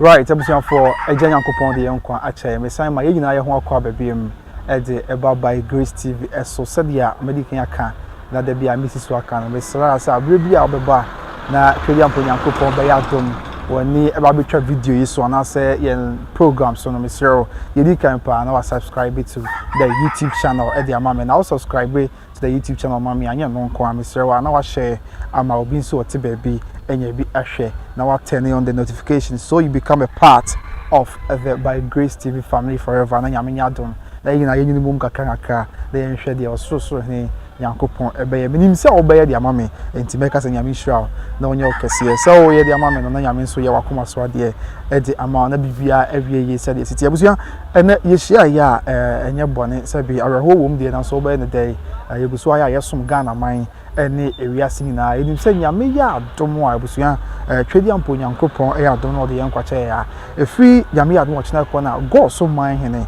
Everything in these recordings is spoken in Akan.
Right, abusuafoɔ, Agya Nyankopɔn de yɛn nkwa akyɛ yɛn. Mesan ma yɛn nyinaa yɛ ho akɔ aba biom de ɛba By Grace TV so. Sɛdeɛ madi kan aka na da bi a mesi so aka no, mesrɛ sɛ aberɛ bi a wobɛba na Twɛdiampo Nyankopɔn bɛyɛ adom w'ani ɛba abɛtwa video yi so anaasɛ yɛn program so no, mesrɛ wo, yɛdi kan paa na wa subscribe to the YouTube channel ɛde ama me. Na wo subscribe to the YouTube channel ma me, anyɛ no nko a, mesrɛ wo a na wahyɛ ama obi nso ɔte baabi anya bi ahwɛ, na wa turn on the notification so you become a part of the By Grace TV family forever. Na Nyame nyɛ adom na yɛn nyinaa yɛnyini mom kakra kakra na yɛnhwɛ deɛ Ɔsorosoro Hene Nyankopɔn ɛbɛyɛ. Menim sɛ wobɛyɛ de ama me, nti mɛka sɛ Nyame nhyira wo na ɔnyɛ wo kɛseɛ sɛ woyɛ de ama me no, na Nyame nso yɛ wakoma so adeɛ ɛde ama wo na biribiara awie yie sɛdeɛ ɛsi. Abusua, ɛnɛ yɛhyia yɛ a, ɛnyɛ bɔne sɛ bi awerɛhoɔ wɔ mu deɛ, nanso wobɛyɛ ne dɛn? Yɛgu so ayɛ a yɛsom Ghana man ne ewiase nyinaa. Yɛnim sɛ Nyame yɛ adom a, abusua, Twɛdiampo Nyankopɔn ɛyɛ adom na ɔde yɛn nkwa kyɛ yɛ a, ɛfiri Nyame yɛ adom ɔkyena kɔ na Gɔɔso man hene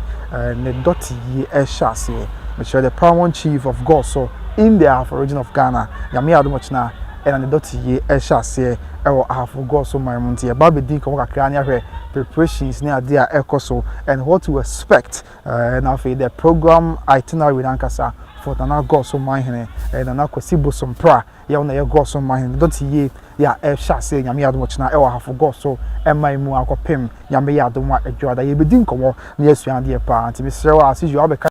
ne dɔte yie ɛhyɛ aseɛ. Mekyerɛ the paramount chief of Gɔɔso in the Ahafo Region of Ghana. Nyame yɛ adom ɔkyena ɛna ne dɔte yie ɛhyɛ aseɛ ɛwɔ Ahafo Gɔɔso man mu, nti yɛba abɛdi nkɔmmɔ kakra ne ahwɛ preparations ne adeɛ a ɛkɔ so and what to expect, na afei the program itinerary nankasa for Nana Gɔɔso man hene, Nana Kwasi Bosompra yɛ wɔn na yɛ Gɔɔso man hene dɔte yie yɛ a ɛhyɛ aseɛ Nyame yɛ adom ɔkyena ɛwɔ Ahafo Gɔɔso ɛman mu akɔpem Nyame yɛ adom a Ɛdwoada. Yɛbɛdi nkɔmmɔ na yɛasua adeɛ paa, nti mesrɛ wo, as usual, wabɛka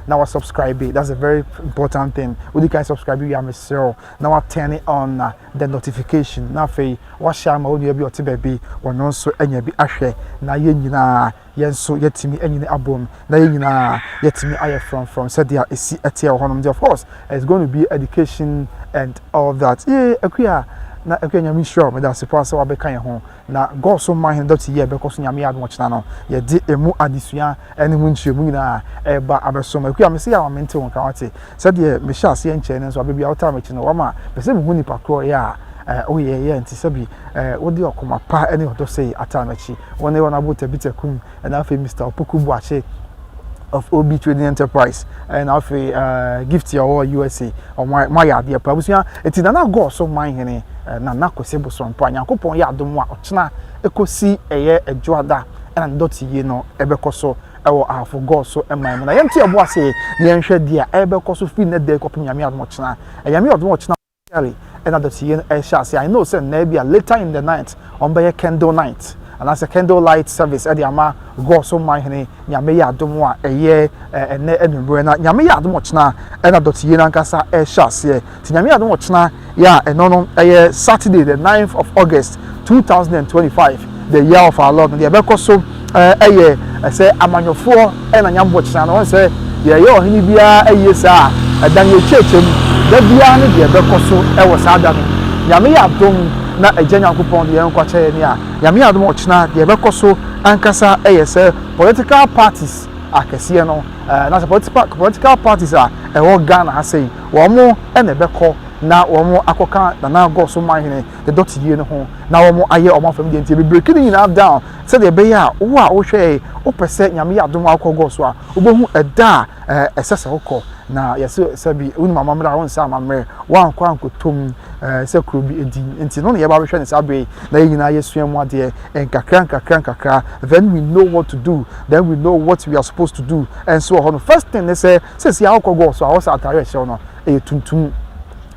na wa subscribe. That's a very important thing. Wodi kan subscribe wie a, mesrɛ wo na wa turn on the notification, na afei wahyɛ ama wo nua bi ɔte baabi, ɔno nso anya bi ahwɛ, na yɛn nyinaa yɛn nso yɛtumi anyini abom na yɛn nyinaa yɛtumi ayɛ frɔmfrɔm sɛdeɛ ɛsi ɛteɛ wɔ hɔnom. Of course, it's going to be education and all that. Yee, Akua na Akua, Nyame nhyira wo. Meda ase paa sɛ wabɛka yɛn ho. Na Gɔɔso man hene dɔte yie ɛbɛkɔ so, Nyame yɛ adom ɔkyena no, yɛde emu adesua ne ho nkyerɛmu nyinaa ɛba abɛsom. Akua, mese yɛ a mente wo nka, wate sɛdeɛ mehyɛ aseɛ nkyɛn no nso abɛbi a wotaa m'akyi no, wama pɛ sɛ mehu nipa korɔ yɛ a woyɛ yɛ, nti sɛbi wode ɔkoma pa ne ɔdɔ sɛ ataa m'akyi, wɔne wɔn abo Tabita Kum, ɛna afei Mr Opoku Buakye of OB Trading Enterprise, ɛna afei Gift a ɔwɔ USA. Ɔmo ayɛ adeɛ pa, abusua. Eti Nana Gɔɔso man hene, Nana Kwesi Bosompra, Nyankopɔn yɛ adom a ɔkyena ekosi ɛyɛ Ɛdwoada ɛna ne dɔte yie no ɛbɛkɔ so ɛwɔ Ahafo Gɔɔso ɛman mu. Na yɛnte ɛbo ase na yɛnhwɛ deɛ ɛbɛkɔ so firi ne dɛ kɔpem Nyame adom ɔkyena. Ɛnyame adom ɔkyena ɛna dɔte yie no ɛhyɛ ase. I know sɛ nnɛ bi a later in the night wɔn bɛyɛ candle night anaasɛ candle light service ɛde ama Gɔɔso man hene, Nyame yɛ adom a ɛyɛ ɛnɛ anwummerɛ. Na Nyame yɛ adom ɔkyena ɛna dɔte yie nankasa ɛhyɛ aseɛ, nti Nyame yɛ adom ɔkyena yɛ a, ɛno no ɛyɛ Saturday the 9th of August 2025, the year of our Lord no, deɛ ɛbɛkɔ so ɛyɛ sɛ amanyɔfoɔ ɛna nyambɔ kyena no wɔn sɛ yɛyɛ ɔhene biara ɛyie saa ɛda no yɛkyerɛkyerɛ mu da biara ne deɛ ɛbɛkɔ so ɛwɔ saa da no. Nyame yɛ adom na Agya Nyankopɔn deɛ yɛn nkwakyɛ yɛ ne a, Nyame yɛ adom ɔkyena deɛ ɛbɛkɔ so ankasa ɛyɛ sɛ political parties akɛseɛ no na sɛ political parties a ɛwɔ Ghana ha sɛyi, wɔn ɛna ɛbɛkɔ na wɔn akɔka Nana Gɔso manhene de dɔte yie no ho na wɔn ayɛ wɔn afam deɛ. Nti bebree ne nyinaa down sɛdeɛ ɛbɛyɛ a wo a wohwɛ, wopɛ sɛ Nyame yɛ adom akɔ Gɔso a, wobɛhu ɛda a ɛsɛ sɛ wokɔ. Na yɛsɛ sɛbi wonim amammerɛ a wonsa amammerɛ woankɔ ankɔtɔm sɛ kuro bi edi, nti no na yɛba abɛhwɛ ne saa bere na yɛn nyinaa yɛsua mu adeɛ nkakra nkakra nkakra. Then we know what to do, then we know what we are supposed to do. Ɛnso wɔ hɔ no, first thing ne sɛ sɛsi a wokɔ Gɔɔso a, wɔsɛ ataare a ɛhyɛw no ɛyɛ tuntum.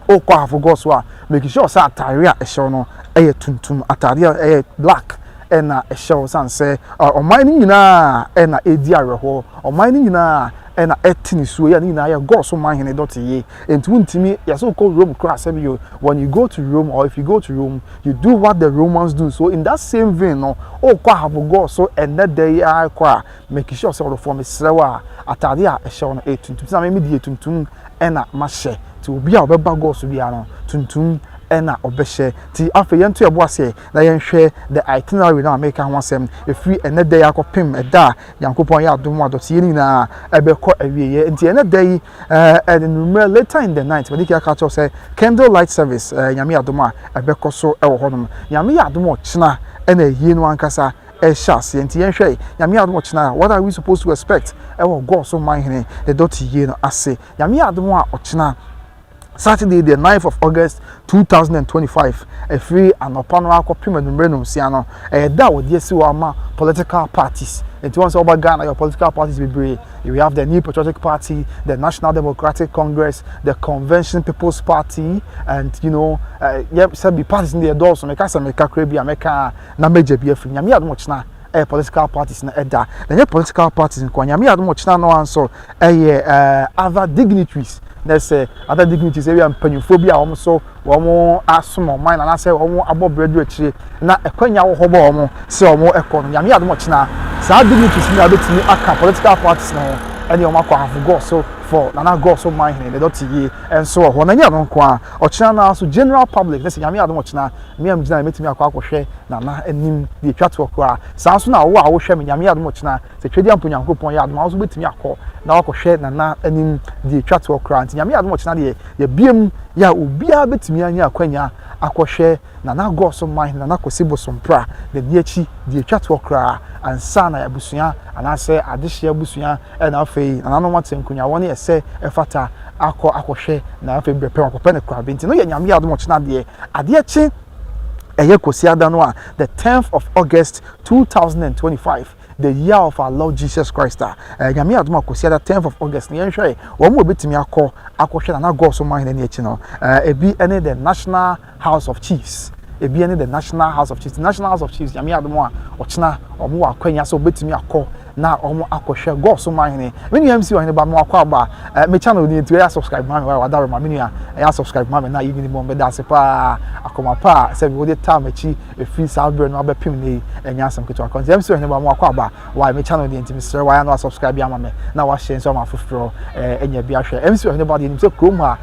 Wokɔ Ahafo Gɔɔso a, make sure sɛ ataare a ɛhyɛw no ɛyɛ tuntum, ataare a ɛyɛ black ɛna ɛhyɛw, san sɛ ɔman no nyinaa ɛna ɛdi awerɛhoɔ, ɔman no nyinaa ɛna ɛte ne suo yɛ ne nyinaa yɛ Gɔɔso man hene dɔte yie. Nti wuntumi yɛsɛ wokɔ Rome kora asɛm yi, when you go to Rome or if you go to Rome, you do what the Romans do. So in that same vein no, wokɔ Ahafo Gɔɔso ɛnɛ da yi ara kɔ a, make sure sɛ ɔdɔfoɔ, mesrɛ wo a, ataade a ɛhyɛ no ɛyɛ tuntum. Sɛ na meme deɛ, tuntum ɛna mahyɛ, nti obi a ɔbɛba Gɔɔso biara no, tuntum ɛna ɔbɛhyɛ. Nti afei yɛnto ɛbo aseɛ na yɛnhwɛ the itinerary na ameka ho asɛm ɛfiri ɛnɛ da yi akɔpem ɛda a Nyankopɔn yɛ adom a dɔteɛ no nyinaa ɛbɛkɔ awieɛ. Nti ɛnɛ da yi ɛnummerɛ, later in the night, mɛde kia ka kyerɛw sɛ candle light service, Nyame yɛ adom a ɛbɛkɔ so ɛwɔ hɔnom. Nyame yɛ adom ɔkyena ɛna ɛyie no ankasa ɛhyɛ aseɛ. Nti yɛnhwɛ, Nyame yɛ adom ɔkyena, what are we supposed to expect ɛwɔ Gɔɔso manhene ne dɔte yie no ase? Nyame yɛ adom a ɔkyena Saturday the 9th of August 2025, ɛfiri anɔpa no akɔpem anwummerɛ 6 no, ɛyɛ da a wɔde asi hɔ ama political parties. Nti wɔn sɛ wɔba Ghana, yɛ political parties bebree. We have the New Patriotic Party, the National Democratic Congress, the Convention People's Party, and yɛ sɛbi parties no deɛ dɔɔso. Meka sɛ meka kora bi a mɛka na mɛgya bi afiri. Nyame adom, ɔkyena ɛyɛ political parties na ɛda. Na nyɛ political parties nko, Nyame adom, ɔkyena no nso ɛyɛ other dignitaries, na sɛ other dignitaries ebi a mpanyinfoɔ bi a wɔn nso wɔn asom ɔman anaasɛ wɔn abɔ brɛ do akyire na ɛkwanya wɔ hɔ bɔ wɔn sɛ wɔn ɛkɔ no. Nyame adom, ɔkyena saa dignitaries ni a bɛtumi aka political parties no ho ɛne wɔn akɔ Ahafo Goaso for Nana Goaso Manhene ne dɔte yie nso wɔ hɔ. Na nyɛ no nko a, ɔkyena naa so general public ne sɛ Nyame adom, ɔkyena mmea mi gyina mɛtumi akɔ akɔhwɛ Nana anim deɛ etwa toɔ koraa. Saa nso na wo a wohwɛ me, Nyame adom, ɔkyena sɛ Twɛdi Ampo Nyankopɔn yɛ adom a, wo nso bɛtumi akɔ na wakɔhwɛ Nana anim deɛ etwa toɔ koraa. Nti Nyame adom, ɔkyena deɛ yɛbiem yɛ a obiara bɛtumi anya akwanya akɔhwɛ Nana Goaso Manhene Nana Kwasi Bosompra n'ani akyi deɛ etwa toɔ koraa ansa na abusua anaasɛ adehyeɛ abusua ɛna afei nananom ate nkonnwa wɔn ɛsɛ ɛfata akɔ akɔhwɛ na afei brɛpɛ wakɔpɛ ne koraa bi. Nti no yɛ Nyame adom, ɔkyena deɛ adeɛ kye ɛyɛ Kwasiada no a, the 10th of August 2025, the year of our Lord Jesus Christ a Nyame adom a, Kwasiada 10th of August no, yɛnhwɛ wɔn mu obetumi akɔ akɔhwɛ Nana Goaso Manhene n'ani akyi no, ebi ɛne the National House of Chiefs. Ebi ne the National House of Chiefs. National House of Chiefs, Nyame adom a, ɔkyena wɔn wɔ akwanya sɛ wɔbɛtumi akɔ na wɔn akɔhwɛ Goaso Manhene. Me nua MC Ɔhene ba, mo akɔ aba me channel ni, nti ɛyɛ subscribe ma me wa wadaro ma me nua, ɛyɛ subscribe ma me na yɛnyini mu. Ɔmbɛda ase paa akɔma pa a sɛ wode taa m'akyi ɛfiri saa berɛ no abɛpem ne yi, ɛnyɛ asɛm ketewa kɔ. Nti MC Ɔhene ba, mo akɔ aba wa me channel ni, nti mesrɛ wa na wa subscribe ama me na wahyɛ nso ama foforɔ ɛnya bi ahwɛ. MC Ɔhene ba deɛ, nim sɛ kurom ha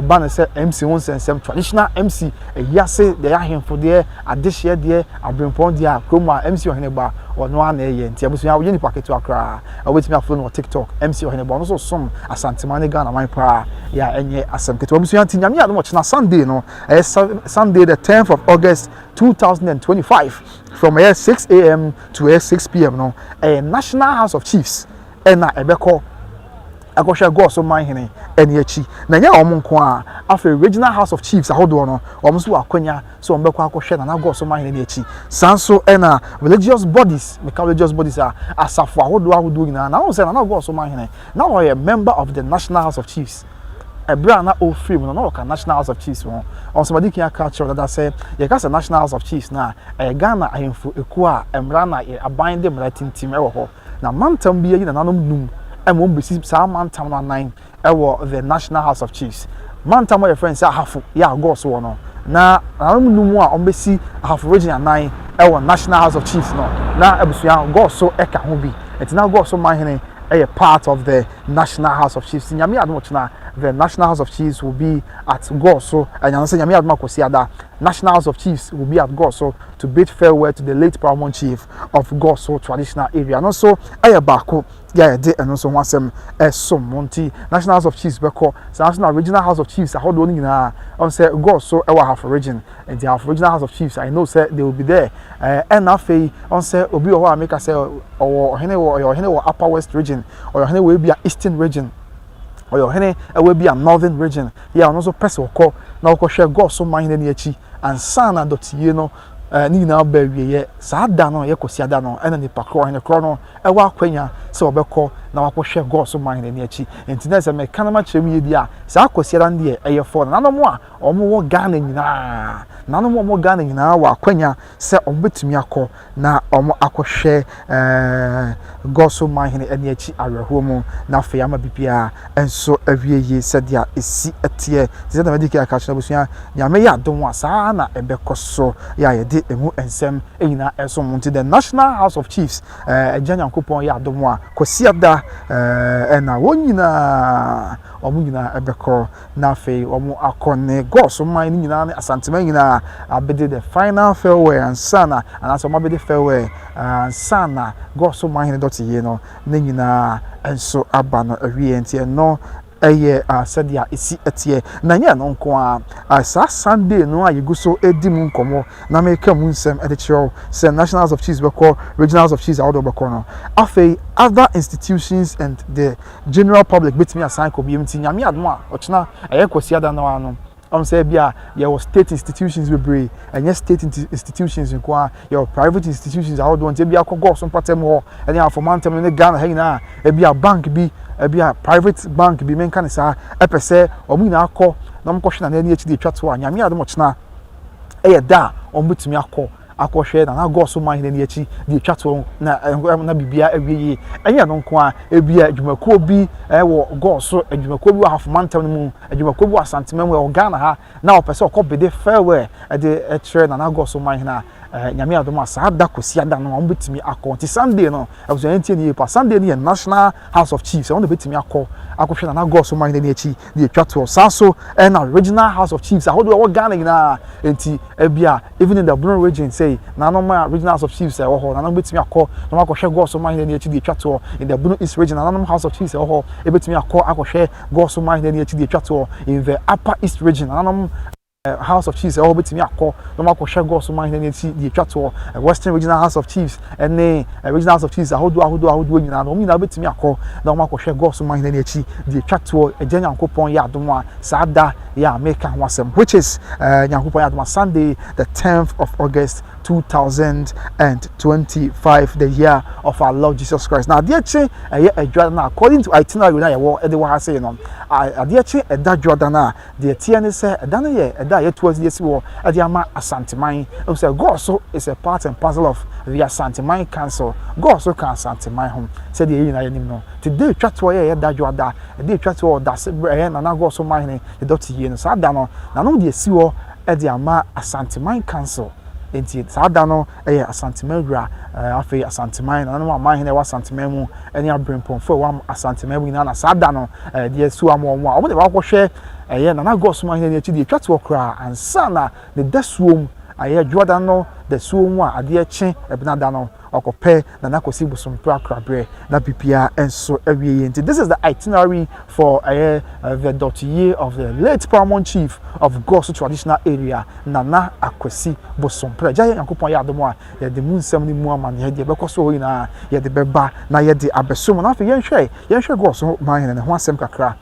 ba no sɛ MC ho nsɛnsɛm, traditional MC, eyiase deɛ, ahemfo deɛ, adehyeɛ deɛ, abirempɔn deɛ a, kurom a MC Ɔhene ba ɔno ara na ɛyɛ. Nti abusua, woyɛ nipa ketewa koraa a, wobɛtumi afollow no wɔ TikTok, MC Ɔhene ba. Ɔno nso som Asanteman ne Ghana man paa yɛ a ɛnyɛ asɛm ketewa, abusua. Nti Nyame adom, ɔkyena Sunday no, ɛyɛ Sunday the 10th of August 2025, from ɛyɛ 6 a.m. to ɛyɛ 6 p.m. no, ɛyɛ National House of Chiefs ɛna ɛbɛkɔ akɔhwɛ Goaso Manhene ɛne akyi. Na ɛnyɛ wɔn nko a, afei Regional House of Chiefs ahodoɔ no, wɔn nso wɔ akɔnya sɛ wɔn bɛkɔ akɔhwɛ Nana Goaso Manhene ne akyi. Saa nso ɛna religious bodies. Meka religious bodies a, asafo ahodoɔ ahodoɔ nyinaa. Na wɔn sɛ Nana Goaso Manhene na wɔyɛ member of the National House of Chiefs. Ɛberɛ a na ɔfiri mu no, na ɔka National House of Chiefs ho. Ɔnsɔmadi kan aka kyerɛ dada sɛ yɛka sɛ National House of Chiefs na ɛyɛ Ghana ahemfo ekuo a mmara na aban de mmara tintim ɛwɔ hɔ, na mantam bi ayi nananom num ɛma wɔn bɛsi saa mantam no anan ɛwɔ the National House of Chiefs. Mantam a yɛfrɛ no sɛ Ahafo yɛ agɔɔ so wɔ no, na nananom num a wɔn bɛsi Ahafo region anan ɛwɔ National House of Chiefs no, na abusua Goaso ɛka ho bi. Nti na Goaso Manhene ɛyɛ part of the National House of Chiefs. Nyame adom, ɔkyena the National House of Chiefs will be at Goaso. Ɛnyɛ sɛ Nyame adom akɔsi ada, National House of Chiefs will be at Goaso to bid farewell to the late paramount chief of Goaso traditional area no. Nso ɛyɛ baako yɛ a yɛde ɛno nso ho asɛm ɛsom mo. Nti National House of Chiefs bɛkɔ saa nso, na Regional House of Chiefs ahodoɔ no nyinaa, ɔn sɛ Goaso ɛwɔ Ahafo Region, nti Ahafo Regional House of Chiefs, I know sɛ they will be there. Ɛna afei ɔn sɛ obi wɔ hɔ a meka sɛ ɔwɔ ɔhene wɔ, ɔyɛ ɔhene wɔ Upper West Region, ɔyɛ ɔhene wɔ ebi a Eastern Region, ɔyɛ ɔhene ɛwɔ ebi a Northern Region, yɛ a ɔno nso pɛ sɛ ɔkɔ na ɔkɔhwɛ Goaso Manhene ne akyi ansa na dɔteyie no ne nyinaa ba awieɛ. Saa da no yɛ Kwasiada no, ɛna nipa korɔ, ɔhene korɔ no ɛwɔ akwanya sɛ ɔbɛkɔ na wakɔhwɛ Goaso Manhene ne akyi. Nti na sɛ mɛka no makyerɛ mu yie di a, saa Kwasiada no deɛ ɛyɛ fɔ nananom a wɔn wɔ Ghana nyinaa. Nananom a wɔwɔ Ghana nyinaa wɔ akwanya sɛ wɔn bɛtumi akɔ na wɔn akɔhwɛ Goaso Manhene ne akyi awerɛhoɔ mu, na afei ama biribiara nso awie yie sɛdeɛ esi teɛ. Te sɛ dɛm aka kyerɛ abusua, Nyame yɛ adom a, saa na ɛbɛkɔ so yɛ a yɛde emu nsɛm nyinaa ɛso mu. Nti the National House of Chiefs, Agya Nyankopɔn yɛ adom a, Kwasiada ɛna wɔn nyinaa, wɔn nyinaa ɛbɛkɔ na afei wɔn akɔ ne Goaso man no nyinaa ne Asanteman nyinaa abɛde the final farewell ansa na, anaasɛ wɔn abɛde farewell ansa na Goaso Manhene dɔte yie no ne nyinaa nso aba no awie. Nti ɛno Ɛyɛ sɛdeɛ ɛsi teɛ. Na ɛnyɛ ɛno nko ara, saa Sunday no a yɛgu so redi mu nkɔmmɔ na mereka mu nsɛm de kyerɛ wo sɛ National House of Chiefs bɛkɔ, Regional House of Chiefs ahodoɔ bɛkɔ no, afei other institutions and the general public bɛtumi asan kɔ biom. Nti Nyame adom a, ɔkyena ɛyɛ Kwasiada no ara no, ɔm sɛ bi a yɛwɔ state institutions bebree, ɛnyɛ state institutions nko ara, yɛwɔ private institutions ahodoɔ. Nti ebi akɔ Goaso mpatam hɔ ɛne Afɔmantam no ne Ghana ha nyinaa, ebi a bank bi, ebi a private bank bi, menka ne saa, ɛpɛ sɛ wɔn nyinaa kɔ na wɔn kɔhwɛ Nana ani akyi de atwa to a, Nyame adom, ɔkyena ɛyɛ da a wɔn bɛtumi akɔ akɔhwɛ Nana Goaso man ani akyi de atwa to na biribiara awie yie. Ɛnyɛ no nko a, ebi a adwumakuo bi ɛwɔ Goaso, adwumakuo bi wɔ Ahafomantam no mu, adwumakuo bi wɔ Asantema mu, ɛwɔ Ghana ha, na ɔpɛ sɛ ɔkɔ bede farewell ɛde ɛkyerɛ Nana Goaso man hene a, Nyame adom a, saa da Kwasiada no wɔn bɛtumi akɔ. Nti Sunday no, abusua, yɛn tie ne yie pa, Sunday no yɛ National House of Chiefs, ɛwɔn na bɛtumi akɔ akɔhwɛ Nana Goaso man hene akyi de atwa toɔ. Saa so ɛna Regional House of Chiefs ahodoɔ ɛwɔ Ghana nyinaa. Nti ebi a even in the Bono Region say, nanom a Regional House of Chiefs ɛwɔ hɔ, nanom bɛtumi akɔ na wɔn akɔhwɛ Goaso man hene akyi de atwa toɔ. In the Bono East Region, nananom House of Chiefs ɛwɔ hɔ ebɛtumi akɔ akɔhwɛ Goaso man hene akyi de atwa toɔ. In the Upper East Region, nananom House of Chiefs ɛwɔ hɔ bɛtumi akɔ na wɔn akɔhwɛ Goaso man hene akyi de atwa toɔ. Western Regional House of Chiefs ɛne Regional House of Chiefs ahodoɔ ahodoɔ ahodoɔ nyinaa no, wɔn nyinaa bɛtumi akɔ na wɔn akɔhwɛ Goaso man hene akyi de atwa toɔ. Ɛgya Nyankopɔn yɛ adom a, saa da yɛ a meka ho asɛm, which is Nyankopɔn yɛ adom a, Sunday the 10th of August 2025, the year of our Lord Jesus Christ. Na adeɛ kye ɛyɛ adwada no, according to itinerary na yɛwɔ ɛde wɔ ha sei no, adeɛ kye ɛda dwada no a, deɛ teɛ ne sɛ ɛda no yɛ ɛda a yɛto adi asi wɔ ɛde ama Asanteman. Ɛmu sɛ Goaso is a part and parcel of the Asanteman Council. Goaso ka Asanteman ho sɛdeɛ yɛn nyinaa yɛnim no. Te da etwa toɔ yɛ ɛyɛ da dwoada, ɛda etwa toɔ ɔda se ɛyɛ Nana Goaso manhene de dɔte yie no, saa da no nanom de asi hɔ ɛde ama Asanteman Council. Nti saa da no ɛyɛ Asanteman wura, afei Asanteman nananom amanhene ɛwɔ Asanteman mu ɛne aberempɔnfo ɛwɔ Asanteman mu nyinaa na saa da no ɛde asi hɔ ama wɔn a wɔn de wakɔhwɛ ɛyɛ Nana Goaso manhene akyi de etwa toɔ koraa ansa na ne dasuom ayɛ dwoada no dasuo mu a adeɛ kye ɛbena da no ɔkɔpɛ Nana Kwasi Bosompra akoraberɛ na biribiara nso awie yie. Nti this is the itinerary for ɛyɛ the dɔteyie of the late paramount chief of Goaso Traditional Area, Nana Akwasi Bosompra. Gya yɛ Nyankopɔn yɛ adom a, yɛde mu nsɛm no mu amanneɛ deɛ ɛbɛkɔ so hɔ nyinaa yɛde bɛba na yɛde abɛso mu. Na afei yɛnhwɛ Goaso man ne ho asɛm kakra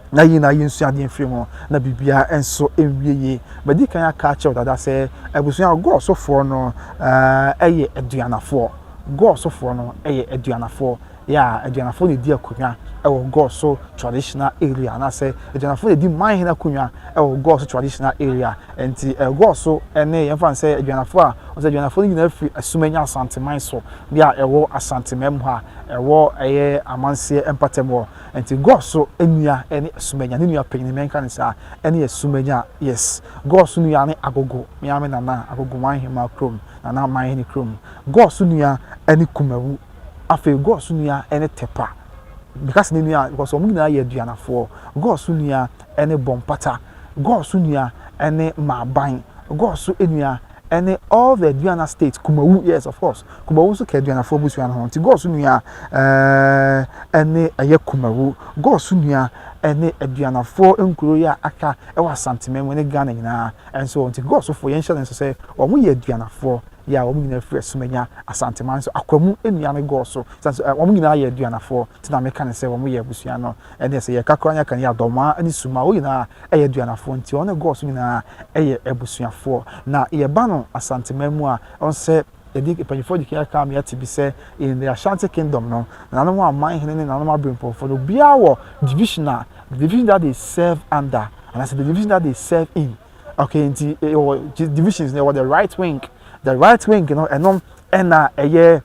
na yi na yɛnsua adeɛ mfiri ho na biribiara nso nwie yie. Madi kan aka akyerɛw dada sɛ abusua, Goasofoɔ no ɛyɛ aduanafoɔ. Goasofoɔ no ɛyɛ aduanafoɔ yɛ a aduanafoɔ na edi akonnwa ɛwɔ Goaso Traditional Area, anaasɛ aduanafoɔ na edi manhene akonnwa ɛwɔ Goaso Traditional Area. Nti Goaso ɛne yɛmfa no sɛ aduanafoɔ a wɔsɛ aduanafoɔ no nyinaa firi Asumanya Asanteman so bi a ɛwɔ Asanteman mu ha, ɛwɔ ɛyɛ amanseɛ mpatam hɔ. Nti Goaso nua ɛne Asumanya, ne nua panyin mɛnka ne saa ɛne Asumanya. Yes, Goaso nua ne Agogo, miame nana Agogo manhema kurom, nana manhene kurom. Goaso nua ɛne Kumawu. Afei Goaso nua ɛne Tepa. Because ne nua, because wɔn nyinaa yɛ aduanafoɔ. Goaso nua ɛne Bɔmpata. Goaso nua ɛne Maaban. Goaso nua ɛne all the Aduana state, Kumawu. Yes, of course, Kumawu nso ka aduanafoɔ abusua no ho. Nti Goaso nua ɛne ɛyɛ Kumawu. Goaso nua ɛne aduanafoɔ nkuro yi a aka ɛwɔ Asanteman mu ne Ghana nyinaa ɛnso. Nti Goasofoɔ, yɛnhyɛ no nso sɛ wɔn yɛ aduanafoɔ yɛ a wɔn nyinaa firi Asumanya Asanteman so. Akwamu nua ne Goaso sanso wɔn nyinaa yɛ aduanafoɔ. Nti na meka ne sɛ wɔn yɛ abusua no. Ɛne sɛ yɛka koraa yɛka ne yɛ Adɔmaa ne Suma, wɔn nyinaa ɛyɛ aduanafoɔ. Nti wɔn ne Goaso nyinaa ɛyɛ abusuafoɔ. Na yɛba no Asanteman mu a, wɔn sɛ yɛde mpanyinfoɔ de kan aka mi ate bi sɛ in the Ashanti Kingdom no, nananom amanhene ne nananom aberempɔnfoɔ no, obiara wɔ division a the division that they serve under anaasɛ the division that they serve in. Okay, nti ɛwɔ divisions no, ɛwɔ the right wing. The right wing no, ɛno ɛna ɛyɛ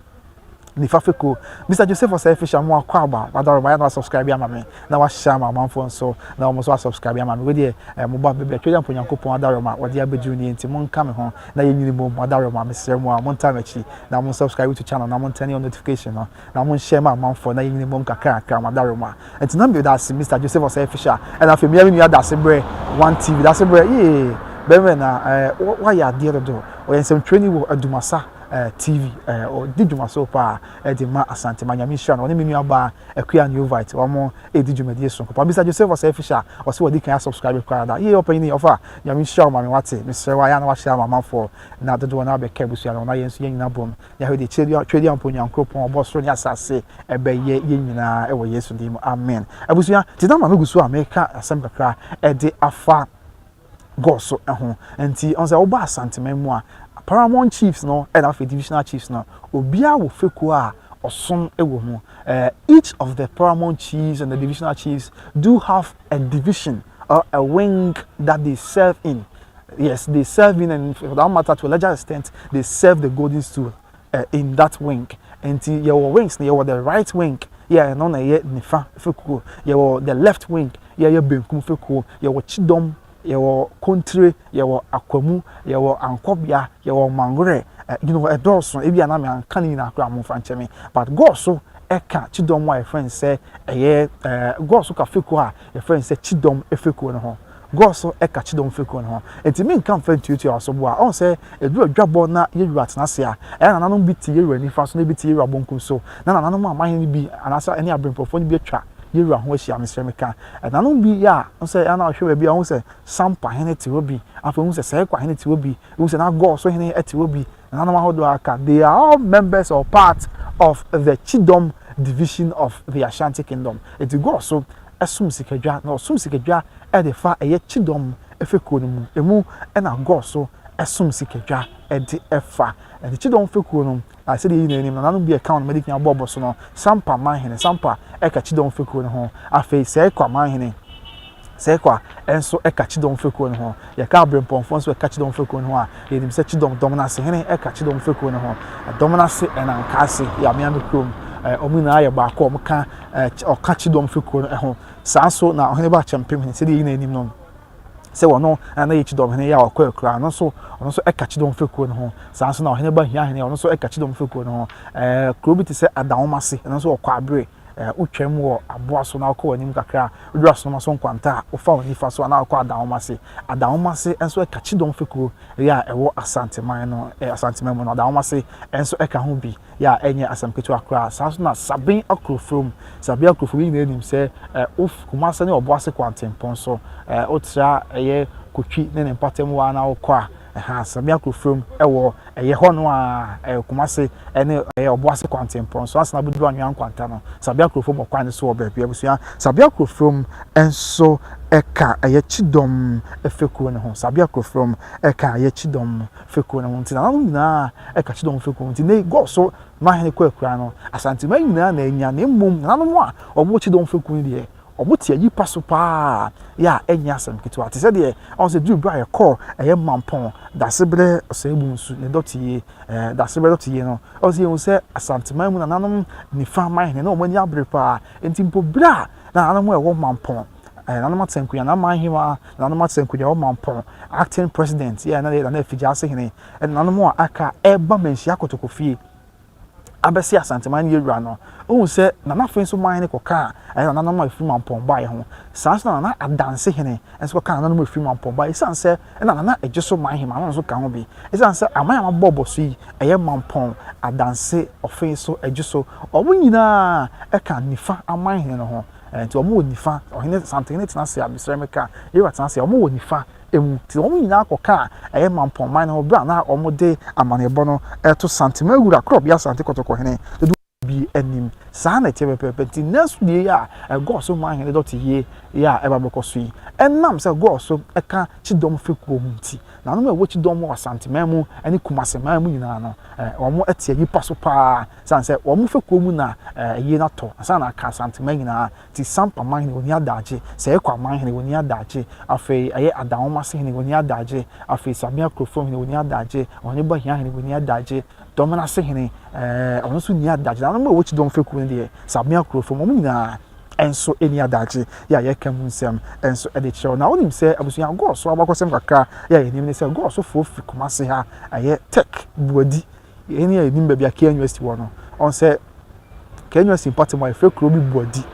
nifa feko. Mr Joseph Osei Fisher, mo akɔ aba wadaro ma yɛ na subscribe ama me na wahyɛ ama amanfoɔ nso na wɔn nso asubscribe ama me. Wedeɛ mo ba baabi atwa mpo Nyankopɔn adaro ma wɔde abɛduru nie, nti mo nka me ho na yɛnyini mmom. Adaro ma mesrɛ mo a monta m'akyi na mo subscribe to channel na mo ntɛne on notification no na mo nhyɛ ma amanfoɔ na yɛnyini mmom kakra kakra. Mo adaro ma nti na meda ase, Mr Joseph Osei Fisher. Ɛna afei mmea me nua Dase Berɛ One TV, Dase Berɛ yee bɛrɛ na wayɛ adeɛ dodo, ɔyɛ nsɛmtwerɛni wɔ Adumasa. TV. Ɔdi dwuma so paa ɛde ma Asantema. Nyame nhyira no. Ɔne me nua baa Akua Neovite, wɔn ɛdi dwumadie so nkɔpɔ. Mr Joseph Ɔsɛe Fisher, ɔsɛ wɔdi kan asubscribe koraa da yie. Ɔpanyin ɔfa, Nyame nhyira wo. Maame wate, mesrɛ wo, ayɛ na wahyɛ ama amanfoɔ na dodoɔ no abɛka abusua no na yɛn nso yɛn nyinaa bom yɛahwɛ deɛ twɛdi ampo Nyankoropɔn ɔbɔ soro ne asase ɛbɛyɛ yɛn nyinaa ɛwɔ Yesu din mu, amen. Abusua, te na maame gu so a meka asɛm kakra ɛde afa Goaso ho. Nti ɔn sɛ woba Asanteman mu a, paramount chiefs no ɛna afei divisional chiefs no, obiara wɔ fekuo a ɔsom wɔ mu. Each of the paramount chiefs and the divisional chiefs do have a division or a wing that they serve in. Yes, they serve in, and for that matter, to a larger extent, they serve the Golden Stool in that wing. Nti yɛwɔ wings na yɛwɔ the right wing, yɛ ɛno na ɛyɛ nifa fekuo. Yɛwɔ the left wing, yɛyɛ benkum fekuo. Yɛwɔ Kyidɔm, yɛwɔ Kontire, yɛwɔ Akwamu, yɛwɔ Ankɔbea, yɛwɔ Mangorɛ. Ɛdɔɔso. Ebi anam anka ne nyinaa koraa, mo nfa nkyɛn mi, but Goaso ɛka Kyidɔm a yɛfrɛ no sɛ ɛyɛ Goaso ka fekuo a yɛfrɛ no sɛ Kyidɔm fekuo no ho. Goaso ɛka Kyidɔm fekuo no ho. Nti mi nka nfa ntuatua so bo a ɔn sɛ edu adwabɔ na yɛwura tena ase a, ɛyɛ nananom bi te yɛwura nifa so na ebi te yɛwura bonkum so, na nananom amahene bi anaasɛ ɛne abirempɔfoɔ no bi atwa yɛwura ho ahyia. Mesrɛ, meka ɛnanom bi yɛ a sɛ ɛna ɔhwɛ baabi a, ɔho sɛ Sampa hene te hɔ bi, afei ɔho sɛ Sɛɛkwa hene te hɔ bi, ɔho sɛ na Goaso hene te hɔ bi, nananom ahodoɔ aka. They are all members or part of the Kyidɔm division of the Ashanti Kingdom. Eti Goaso ɛsom sikadwa na ɔsom sikadwa ɛde fa ɛyɛ Kyidɔm efekuo no mu. Emu ɛna Goaso ɛsom sikadwa ɛde ɛfa ɛde Kyidɔm fekuo no. Na sɛdeɛ yi n'anim nananom bi ɛka wɔn mɛde kan abɔ so no, Sampa manhene, Sampa ɛka Kyidɔm fekuo no ho. Afei Sɛɛkwa manhene, Sɛɛkwa ɛnso ɛka Kyidɔm fekuo no ho. Yɛka abirempɔnfoɔ nso ɛka Kyidɔm fekuo no ho a, yɛnim sɛ Kyidɔm dɔm n'ase hene ɛka Kyidɔm fekuo no ho. Dɔm n'ase ɛna Nkaase yɛ amea kurom, wɔn nyinaa yɛ baako a wɔn ka ɔka Kyidɔm fekuo no ho. Saa nso na ɔhene ba Kyɛmpem hene, sɛdeɛ yi n'anim no sɛ wɔno na yɛ Kyidɔm hene yɛ a ɔkɔ akura no nso, ɔno nso ɛka Kyidɔm fekuo no ho. Saa nso na ɔhene ba Hia hene, ɔno nso ɛka Kyidɔm fekuo no ho. Kuro bi te sɛ Adawomase, ɛno nso ɔkɔ abere wotwam wɔ aboa so na wokɔ w'anim kakra a, woduru Asonoma so nkwanta a, wofa wɔn nifa so anaa wokɔ Adawomase. Adawomase nso ɛka Kyidɔm fekuo yɛ a ɛwɔ Asanteman no, Asanteman mu no, Adawomase nso ɛka ho bi yɛ a ɛnyɛ asɛm ketewa koraa. Saa nso na Saben Akurofrom. Saben Akurofrom yi nyinaa nim sɛ wof Kumase ne Ɔboase kwantempɔn so, wotra ɛyɛ Kotwi ne ne mpɔtam hɔ a na wokɔ a, ɛha Saben Akurofrom ɛwɔ ɛyɛ hɔ no a, ɛyɛ Kumase ɛne ɛyɛ Ɔboase kwantempɔn so ansa na wobɛduru Anwea Nkwanta no. Saben Akurofrom wɔ kwan no so wɔ baabi. Abusua, Saben Akurofrom nso ɛka ɛyɛ Kyidɔm fekuo no ho. Saben Akurofrom ɛka ɛyɛ Kyidɔm fekuo no ho. Nti nananom nyinaa ɛka Kyidɔm fekuo ho. Nti ne Goaso mahene kɔ akura no, Asanteman nyinaa na anya, na mmom nananom a wɔwɔ Kyidɔm fekuo no deɛ, wɔn te ayi pa so paa yɛ a ɛnyɛ asɛm ketewa. Te sɛ deɛ ɔn sɛ duru bere a yɛkɔɔ ɛyɛ Mampɔn Dasebrɛ Ɔsɛebu nsu ne dɔte yie, Dasebrɛ dɔte yie no, ɔn sɛ yɛhu sɛ Asanteman mu nananom nifa mahene na wɔn ani abere paa. Nti mpo bere a nananom a ɛwɔ Mampɔn, nananom atɛnkunya, nananom ahema, nananom atɛnkunya ɛwɔ Mampɔn, acting president yɛ na yɛ Nana Afigya hene, ɛna nananom a aka ɛba Manhyia Kotoko fie abɛsi Asanteman ne yɛwura no, ohun sɛ Nana afei nso man ne kɔka a ɛyɛ nananom a efiri Mampɔn baeɛ ho. Saa nso na Nana Adanse hene nso kɔka nananom a efiri Mampɔn baeɛ, esiane sɛ ɛna Nana Egye so man hema no nso ka ho bi. Esiane sɛ aman a mabɔ bɔ so yi, ɛyɛ Mampɔn, Adanse, Ɔfei so, Egye so, wɔn nyinaa ɛka nifa aman hene no ho. Nti wɔn wɔ nifa ɔhene Santehene tena ase a, mesrɛ meka yɛwura tena ase a, wɔn wɔ nifa emu. Nti wɔn nyinaa kɔka a ɛyɛ Mampɔn man no ho bere a na wɔde amanneɛbɔ no ɛto Santeman wura Korɔbea Asante Kɔtɔkɔ hene dodoɔ bi anim. Saa na ɛteɛ pɛpɛɛpɛ. Nti nanso deɛ yi a Goaso man hene dɔte yie yɛ a ɛba bɛkɔ so yi, ɛnam sɛ Goaso ɛka Kyidɔm fekuo ho nti, nanom a ɛwɔ Kyidɔm wɔ Asanteman mu ne Kumaseman mu nyinaa no, wɔn te ayi pa so paa, san sɛ wɔn fekuo mu na ɛyie no atɔ ansa na aka Asanteman nyinaa. Nti Sampa man hene wɔni adagye, Sɛɛkɔ aman hene wɔni adagye, afei ɛyɛ Adanwomase hene wɔni adagye, afei Samia Kurofrom hene wɔni adagye, Ɔhene Bahia hene wɔni adagye, Dɔmenase hene ɔno nso ni adagye. Nanom a ɛwɔ Kyidɔm fekuo no deɛ, Samia Kurofrom, wɔn nyinaa nso ni adagye yɛ a yɛka mu nsɛm nso de kyerɛw. Na wonim sɛ abusua, Goaso abakɔsɛm kakra yɛ a yɛnim ne sɛ Goasofoɔ firi Kumase ha, ɛyɛ Tech Buadi, yɛn a yɛnim baabi a KNUST University wɔ no, ɔn sɛ KNUST University mpɔtam a yɛfrɛ kuro bi Buadi,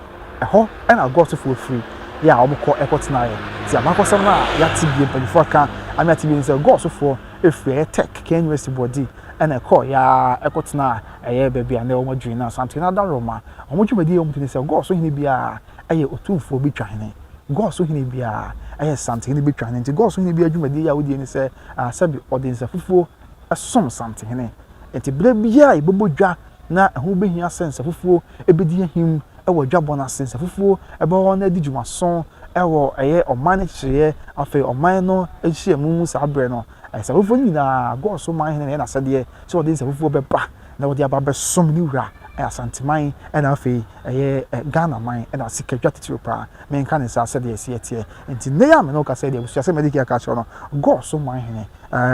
ɛhɔ ɛna Goasofoɔ firi yɛ a wɔkɔ ɛkɔtenaeɛ. Nti abakɔsɛm no a yɛate bie, mpanyinfoɔ aka ama yɛate bie ne sɛ Goasofoɔ firi ɛyɛ Tech KNUST University Buadi. ɛna ɛkɔɔ yaa ɛkɔtena ɛyɛ baabi a na wɔn adwiri na Asantehene Adaworoma wɔn dwumadie a wɔn di ne sɛ Gɔɔso hene biara ɛyɛ otumfoɔ bi twa hene. Gɔɔso hene biara ɛyɛ Santehene bi twa hene. Nti Gɔɔso hene biara dwumadie a wɔdie ne sɛ sɛbi ɔde nsafufuo ɛsom Santehene. Nti berɛ biara a yɛbɛbɔ dwa na ɛho bɛhia sɛ nsafufuo ɛbɛdi ahim ɛwɔ dwabɔ no ase, nsafufuo ɛbɛwɔ na adi dwumaso ɛwɔ ɛyɛ ɔman no kyerɛɛ afei ɔman no ahyiamu mu saa berɛ no, nsafufuo no nyinaa Gɔɔso man hene na ɛyɛ n'asɛdeɛ sɛ ɔde nsafufuo bɛba na wɔde aba abɛsom ne wura Asanteman ɛna afei ɛyɛ Ghana man ɛna sikadwa titiri paa menka ne saa sɛdeɛ ɛsi ɛteɛ. Nti nnɛ yi a me ne wo kasa yi deɛ, abusua, sɛ madi kan aka akyerɛ no, Gɔɔso man hene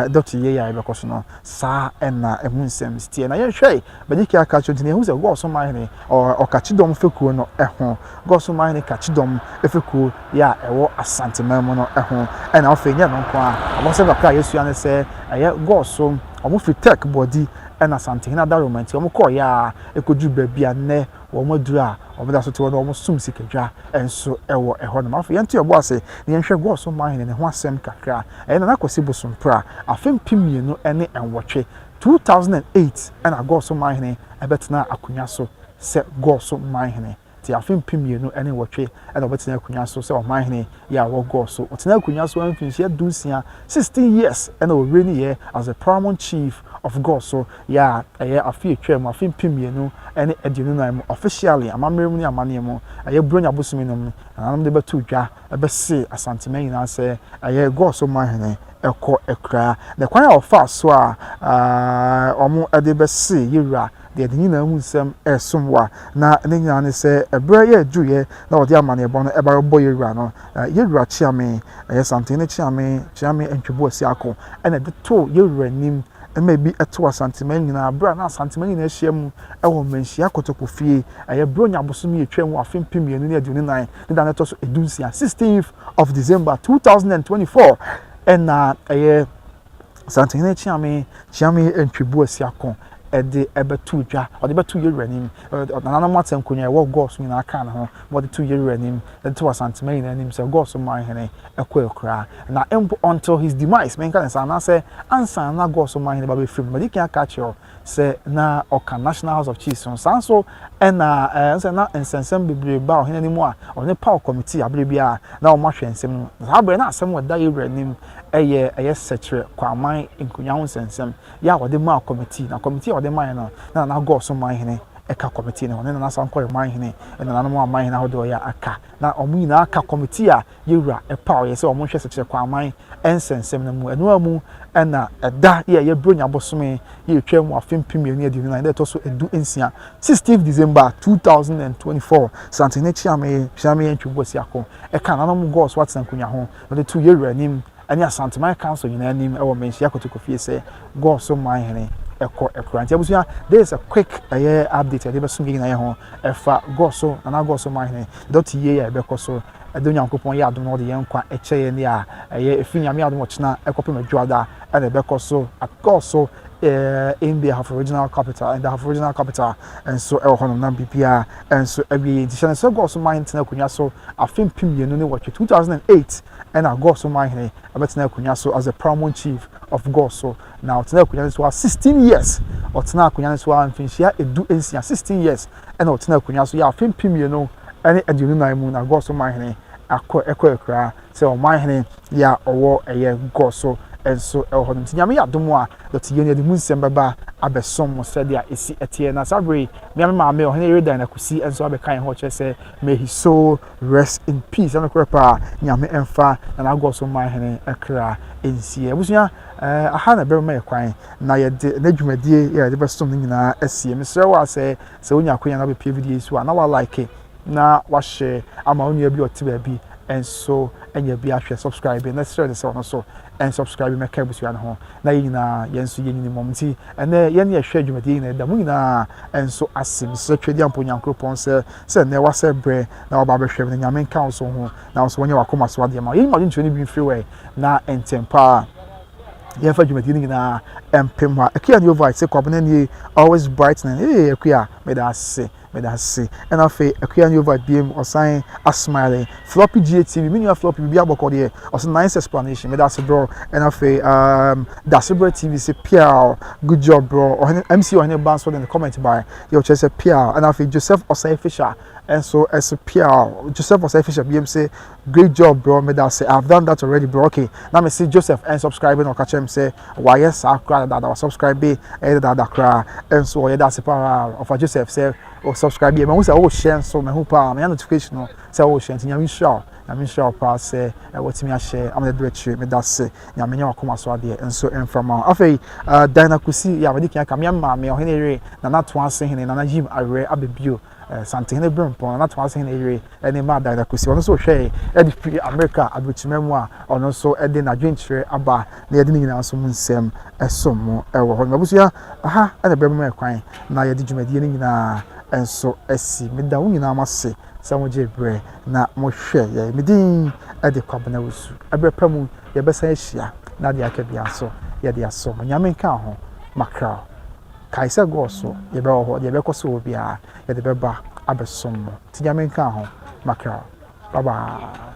dɔkta yie a yɛbɛkɔ so no, saa ɛna ɛho nsɛm si teɛ. Na yɛnhwɛ madi kan aka akyerɛ nti na yɛhu sɛ Gɔɔso man hene ɔka Kyidɔm fekuo no ho. Gɔɔso man hene ka Kyidɔm fekuo yɛ a ɛwɔ Asanteman mu no ho. Ɛna afei nyɛ no nko a, abɔsɛm kakra a yɛsua ne sɛ ɛyɛ Gɔɔso wɔn firi Tech Bɔdi ɛna Asantehene Adaworoma nti wɔn kɔɔ yɛ a ɛkɔduru baabi a nnɛ wɔn aduru a wɔn da so te hɔ na wɔn som sikadwa nso ɛwɔ ɛhɔ nom. Afei yɛnto yɛn bo ase na yɛnhwɛ Gɔɔso man hene ne ho asɛm kakra. Ɛyɛ Nana Kwasi Bosompra afe 2008, 2008, ɛna Gɔɔso man hene ɛbɛtena akonnwa so sɛ Gɔɔso man hene. Nti afe 2008 ɛna ɔbɛtena akonnwa so sɛ ɔman hene yɛ a ɔwɔ Gɔɔso. Ɔtena akonnwa so mfinhyia 16, 16 years, ɛna ɔwie ne yɛ as the paramount chief of Gɔɔso yɛ a ɛyɛ afe etwa mu afe 2024 mu. Officially, amammerɛ mu ne amanneɛ mu, ɛyɛ Buronya bosome no mu nananom de bɛto dwa ɛbɛse Asanteman nyinaa sɛ ɛyɛ Gɔɔso man hene ɛkɔ akura. Na kwan a ɔfa so a wɔn de bɛse yɛwura deɛ ne nyinaa mu nsɛm ɛresom wa na ne nyinaa ne sɛ ɛberɛ yɛ aduruyɛ na wɔde amanneɛbɔ no ɛba bɛbɔ yɛwura no, yɛwura Kyeame, ɛyɛ Santehene Kyeame, Kyeame Antwibu Asiako, ɛna ɛde to yɛwura anim ɛma ebi ɛto Asanteman nyinaa berɛ a na Asanteman nyinaa ahyia mu ɛwɔ Manhyia Kotoko fie. Ɛyɛ Buronya bosome etwa mu afe 2024 ne da no ɛtɔ so 16, 16th of December 2024, ɛna ɛyɛ Santehene Kyeame, Kyeame Antwibu Asiako ɛde ɛbɛto dwa, ɔde bɛto yɛwura anim. Nananom atɛ nkonnwa ɛwɔ Gɔɔso nyinaa kaa ne ho na wɔde to yɛwura anim, ɛde to Asanteman nyinaa anim sɛ Gɔɔso man hene ɛkɔ akura. Na mpo until his demise, menka ne sa anaasɛ ansa na Gɔɔso man hene ba bɛfiri mu, madi kan aka akyerɛ sɛ na ɔka National House of Chiefs ho. Saa nso ɛna sɛ na nsɛnsɛm bebree ba ɔhene anim a ɔne paw committee abere bi a na wɔn ahwɛ nsɛm no. Saa abere na asɛm wɔ da yɛwura anim ɛyɛ Sɛkyerɛ Kwaman nkonnwa ho nsɛnsɛm yɛ a wɔde maa committee. Na committee a wɔde maa yɛ no, na Nana Gɔɔso man hene ɛka committee no ho ne Nana Sankɔre man hene ɛna nananom aman hene ahodoɔ yɛ aka na wɔn nyinaa aka committee a yɛwura ɛpaw yɛ sɛ wɔn nhwɛ Sɛkyerɛ Kwaman nsɛnsɛm no mu. Ɛno mu ɛna ɛda yɛ ɛyɛ Buronya bosome yɛ etwa mu afe 2024 ɛda ɛtɔ so 16, 16 December 2024, Santehene Kyeame, Kyeame Antwibu Asiako ɛka nananom Gɔɔso atena nkonnwa ho na ɔde to yɛwura anim ɛne Asanteman Council nyinaa anim ɛwɔ Manhyia Kotoko fie sɛ Gɔɔso man hene ɛkɔ ɛkora. Nti abusua, this is a quick ɛyɛ update yɛde bɛsom yɛn nyinaa yɛ ho ɛfa Gɔɔso Nana Gɔɔso man hene dɔte yie a ɛbɛkɔ so. Ɛde Onyankopɔn yɛ adom na ɔde yɛn nkwa ɛkyɛ yɛn ne a ɛyɛ ɛfiri Nyame adom ɔkyena ɛkɔpem adwoada ɛna ɛbɛkɔ so at Gɔɔso in the Ahafo Regional Capital, in the Ahafo Regional Capital nso ɛwɔ hɔnom na biribiara nso awie yɛ. Nti hyɛ no sɛ Gɔɔso man tena akonnwa so afe 2008, 2008, ɛna Gɔɔso man hene ɛbɛtena akonnwa so as the paramount chief of Gɔɔso. Na ɔtena akonnwa no so a 16 years, ɔtena akonnwa no so a mfinhyia 16, 16 years ɛna ɔtena akonnwa so yɛ afe 2024 mu. Na Gɔɔso man hene akɔ ɛkɔ akura sɛ ɔman hene yɛ a ɔwɔ ɛyɛ Gɔɔso nso ɛwɔ hɔ no. Nti Nyame yɛ adom a, dɔte yɛn yɛde mu nsɛm bɛba abɛsom mo sɛdeɛ ɛsi ɛteɛ. Na saa bere mmea me maame ɔhene Yeredan Akusi nso abɛka yɛn ho kyerɛ sɛ may his soul rest in peace. Ɛno korɛ paa, Nyame ɛmfa Nana Gɔɔso man hene ɛkra nsie. Abusua, aha na ɛbɛma yɛ kwan na yɛde n'adwumadie yɛ yɛde bɛsom no nyinaa asie. Mesrɛ wo a sɛ wonya akonya na wobɛpie video yi so a, na wa like na wahyɛ ama wo nua bi a ɔte baabi nso anya bi ahwɛ. Subscribe na srɛ ne sɛ ɔno nso ɛnsubscribe mɛka abusua no ho na yɛn nyinaa yɛn nso yɛnyini mmɔm. Nti ɛnɛ yɛn ne yɛhwɛ dwumadie nyinaa da mu nyinaa nso ase. Mesrɛ Twɛdi Ampo Nyankoropɔn sɛ nnɛ wasɛ berɛ na waba abɛhwɛ mu na Nyame nka wo so ho na wo nso wɔnyɛ wakoma so adeɛ ma yɛn mu adwenkyerɛ no bi mfiri wɛ na ntɛm paa yɛmfa dwumadie no nyinaa mpem hɔ a. Akua New Vice sɛ Kwabena nie, always brightening. Ee, Akua, meda ase. Meda ase. Ɛna afei Akua Nova biem ɔsan asmile. Floppy GATV, me nua Floppy biribi abɔkɔ deɛ ɔsɛ nice explanation. Meda ase bro. Ɛna afei Dasebrɛ TV sɛ piaw, good job bro. Ɔhene MC Ɔhene ba nso de ne comment by yɛ ɔkyerɛ sɛ piaw. Ɛna afei Joseph Osei Fisher ɛnso ɛsɛ piaw. Joseph Osei Fisher biem sɛ great job bro. Meda ase. I've done that already bro. Okay. Na me see Joseph ɛn subscribe na ɔka kyerɛ me sɛ wayɛ saa koraa dada wa subscribe ɛyɛ dada koraa ɛnso ɔyɛ da ase paa ɔfa Joseph sɛ o subscribe yɛ mahu sɛ o share nso mahu paa menya notification no sɛ o share nti Nyame nhyira wo, Nyame nhyira wo paa sɛ wɔtumi ahyɛ ama de akyire. Meda ase. Nyame nyɛ wakoma so adeɛ nso mfa ma wo. Afei Diana Kusi yɛ a mede kan ka me maame ɔhene yere Nana Toase hene Nana Yim Awerɛ abɛbio Santehene Berempɔn Nana Toase hene yere ɛne maa Diana Kusi, ɔno nso hwɛ ɛde firi Amerika aburokyima mu a ɔno nso ɛde n'adwenkyerɛ aba na yɛde ne nyinaa nso mu nsɛm ɛsom mu ɛwɔ hɔ. Abusua, aha ɛna ɛbɛrɛ mu ɛkwan na yɛde dwumadie no nyinaa nso asi. Meda wo nyinaa mo ase sɛ mogye berɛ na mohwɛ yɛ. Medin ɛde Kwabena Wusu. Ɛberɛ pa mu yɛbɛsan ahyia na deɛ aka bia nso yɛde aso mo. Nyame nka ho makra. Kae sɛ gɔɔ so yɛbɛwɔ hɔ, deɛ ɛbɛkɔ so wɔ biara yɛde bɛba abɛsom mo. Nti Nyame nka ho makra. Bye bye.